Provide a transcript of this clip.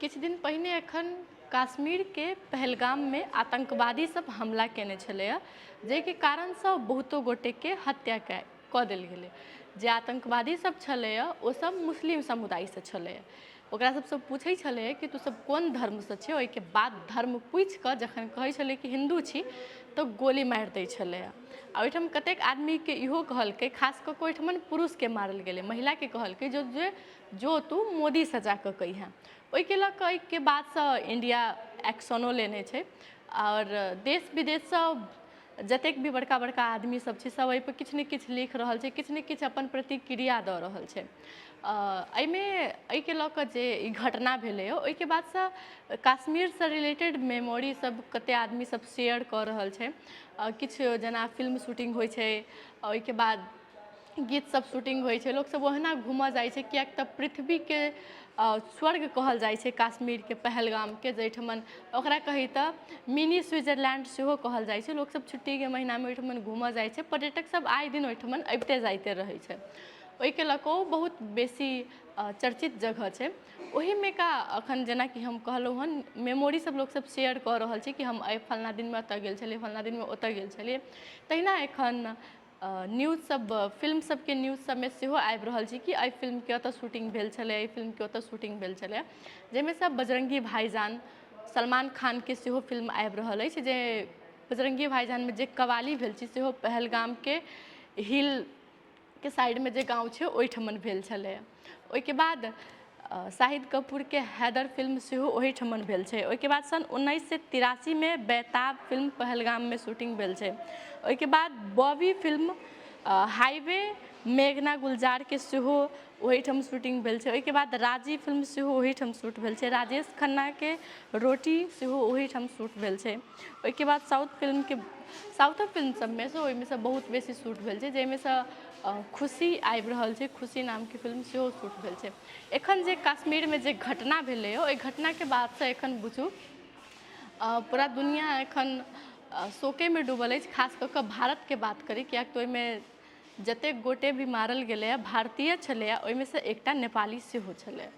किछु दिन पहिने एखन कश्मीरके पहलगाममे आतङ्कवादी सब हमला कयने छलैए, जाहिके कारणसँ बहुतो गोटेके हत्या कऽ देल गेलै। जे आतङ्कवादी सब छलैए ओसब मुस्लिम समुदायसँ छलैए। ओकरा सबसँ पूछै छलैए कि तू सब कोन धर्मसँ छै। ओहिके बाद धर्म पूछिकऽ जखन कहै छलै कि हिन्दू छी, तऽ गोली मारि दै छलैए। आ ओहिठाम कतेक आदमीके इहो कहलकै, खास कऽ कऽ ओहिठमन पुरुषके मारल गेलै, महिलाके कहलकै जो जे जो तू मोदीसँ जाकऽ कहिहेँ। ओहिके लऽ कऽ एहिके बादसँ इण्डिया एक्शनो लेने छै आओर देश विदेशसँ जतेक भी बड़का बड़का आदमी सब छै, सब एहिपर किछु ने किछु लिख रहल छै, किछु ने किछु अपन प्रतिक्रिया दऽ रहल छै। एहिमे एहिके लऽ कऽ जे ई घटना भेलैए, ओहिके बादसँ कश्मीरसँ रिलेटेड मेमोरी सब कते आदमी सब शेयर कऽ रहल छै। किछु जेना फिल्म शूटिंग होइ छै, ओहिके बाद गीत सब शूटिंग होइ छै, लोकसब ओहिना घूमऽ जाइ छै, किएक तऽ पृथ्वीके स्वर्ग कहल जाइ छै कश्मीरके पहलगामके, जाहिठमन ओकरा कही तऽ मिनी स्विट्जरलैंड सेहो कहल जाइ छै। लोकसब छुट्टीके महीनामे ओहिठमन घूमऽ जाइ छै। पर्यटक सब आइ दिन ओहिठमन अबिते जाइते रहै छै। ओहिके लऽ कऽ ओ बहुत बेसी चर्चित जगह छै। ओहिमे का एखन जेनाकि हम कहलहुँ हन, मेमोरी सब लोकसब शेयर कऽ रहल छै कि हम एहि फलना दिनमे ओतऽ गेल छलियै, फलना दिनमे ओतऽ गेल छलियै। तहिना एखन न्यूज सब, फिल्म सबके न्यूज सबमे सेहो आबि रहल छै कि एहि फिल्मके ओतऽ शूटिंग भेल छलै, एहि फिल्मके ओतऽ शूटिंग भेल छलै, जाहिमे सँ बजरङ्गी भाइजान, सलमान खानके सेहो फिल्म आबि रहल अछि, जे बजरङ्गी भाइजानमे जे कवाली भेल छै, सेहो पहलगामके हिलके साइडमे जे गाँव छै, ओहिठमन भेल छलै। ओहिके बाद शाहिद कपूरके हैदर फिल्म सेहो ओहिठमन भेल छै। ओहिके बाद सन् 1983मे बेताब फिल्म पहलगाममे शूटिंग भेल छै। ओहिके बाद बॉबी फिल्म हाईवे मेघना गुलजारके सेहो ओहिठाम शूटिंग भेल छै। ओहिके बाद राजी फिल्म सेहो ओहिठाम शूट भेल छै। राजेश खन्नाके रोटी सेहो ओहिठाम शूट भेल छै। ओहिके बाद साउथ फिल्मके, साउथक फिल्म सबमे से ओहिमे से बहुत बेसी शूट भेल छै, जाहिमे सँ खुशी आबि रहल छै, खुशी नामके फिल्म सेहो शूट भेल छै। एखन जे कश्मीरमे जे घटना भेलैए, ओहि घटनाके बादसँ एखन बुझू पूरा दुनिआँ एखन शोकेमे डूबल अछि। खास कऽ कऽ भारतके बात करी, किएक तऽ ओहिमे जतेक गोटे भी मारल गेलैए, भारतीय छलैए, ओहिमे सँ एकटा नेपाली सेहो छलै।